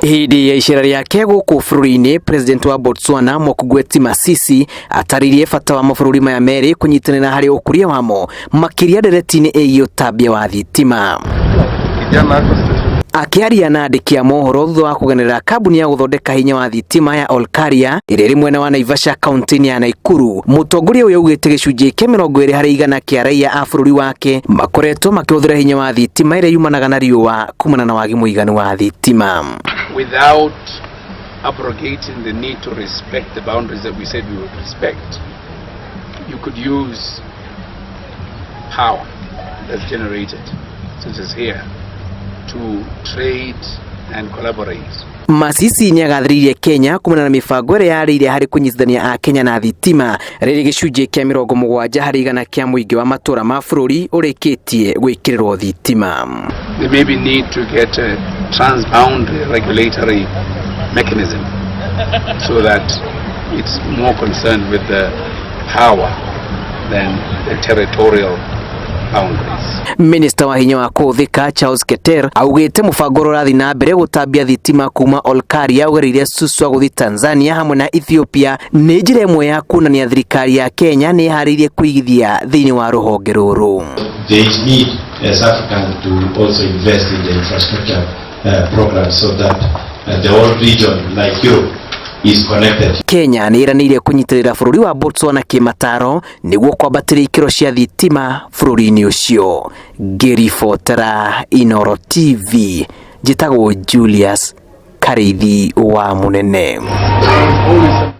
Hĩndĩ ya icera rĩake gũkũ bũrũri-inĩ, President wa Botswana Mokgweetsi Masisi atarĩirie bata wa mabũrũri maya merĩ kũnyitanĩra harĩ ũkũria wamo makĩria ndereti-inĩ ĩgiĩ ũtambia wa thitima. Akĩaria na andĩki a mohoro thutha wa kũgenerera kambuni ya gũthondeka hinya wa thitima ya Olkaria ĩrĩa ĩrĩ mwena wa Naivasha kaunti-inĩ ya Nakuru, mũtongoria ũyũ augĩte gĩcunjĩ kĩa 20% kĩa raia a bũrũri wake makoretwo makĩhũthĩra hinya wa thitima ĩrĩa yumanaga na riũa kumana na wagi mũiganu wa thitima. Without abrogating the need to respect the boundaries that we said we would respect, you could use power that's generated, such as here, to trade and collaborate. Masisi nĩagathĩrĩirie Kenya kumana na mĩbango ĩrĩa yarĩire harĩ kũnyitithania a Kenya na thitima rĩrĩ gĩcunjĩ kĩa 70% kĩa mũingĩ wa matũra ma bũrũri ũrĩkĩtie gwĩkĩrĩrwo thitima. There may be need to get a transboundary regulatory mechanism so that it's more concerned with the power than the territorial boundaries. Minista wa hinya wa kũhũthĩka Charles Keter augĩte mũbango ũrĩa ũrathiĩ na mbere gũtambia thitima kuma Olkaria ũgereire Suswa gũthiĩ Tanzania hamwe na Ethiopia nĩ njĩra ĩmwe ya kuonania thirikari ya Kenya nĩ ĩharĩirie kũigithia thĩinĩ wa rũhonge rũrũ. There is need as Africans to also invest in the infrastructure program so that the whole region, like Europe, is connected. Kenya nĩ ĩranĩire kũnyitĩrĩra bũrũri wa Botswana kĩmataro nĩguo kwambatĩria ikĩro cia thitima bũrũri-inĩ ũcio. Ngĩribotera Inooro TV, njĩtagwo Julius Karĩithi wa Mũnene. Always.